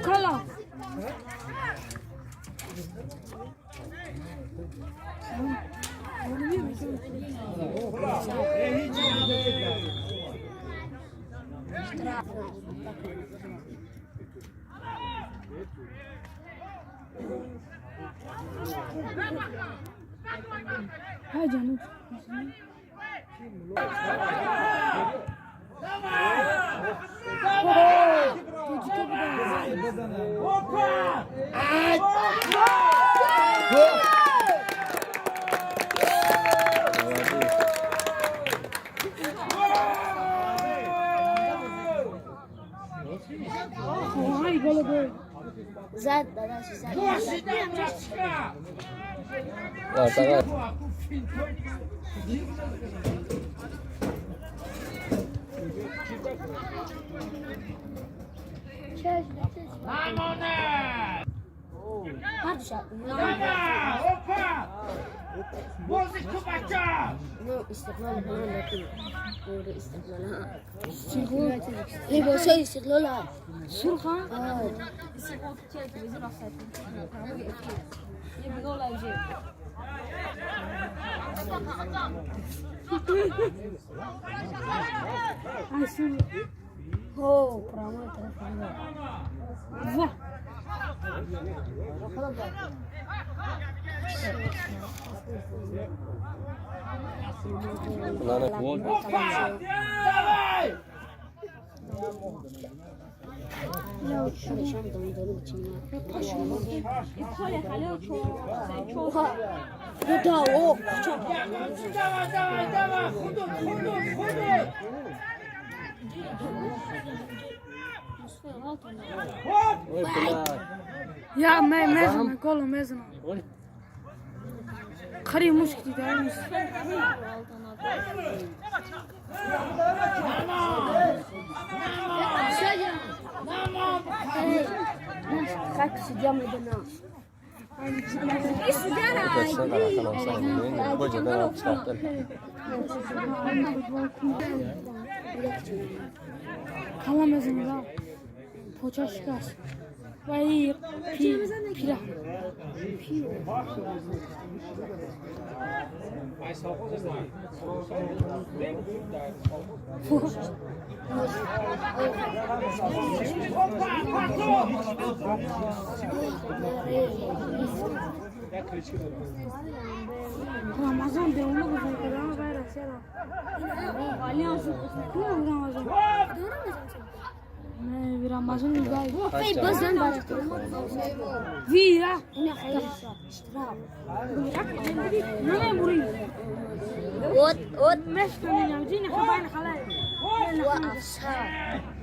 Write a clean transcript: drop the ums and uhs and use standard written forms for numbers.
Kala. Ha canım. زد داداش زد. استقلال استقلال لباسای استقلال سرخ ها؟ هو برامو طرف Va. Ya mezuna, kolo mezuna. Kari mushkil da. Kala mezuna. Poçaşkas. Vay pira. Ramazan devamlı güzel kadar bayrak selam. Ramazan. Ramazan Vira. نه بری. ات ات مشت من جينا خبان خلاص. وأصحاب.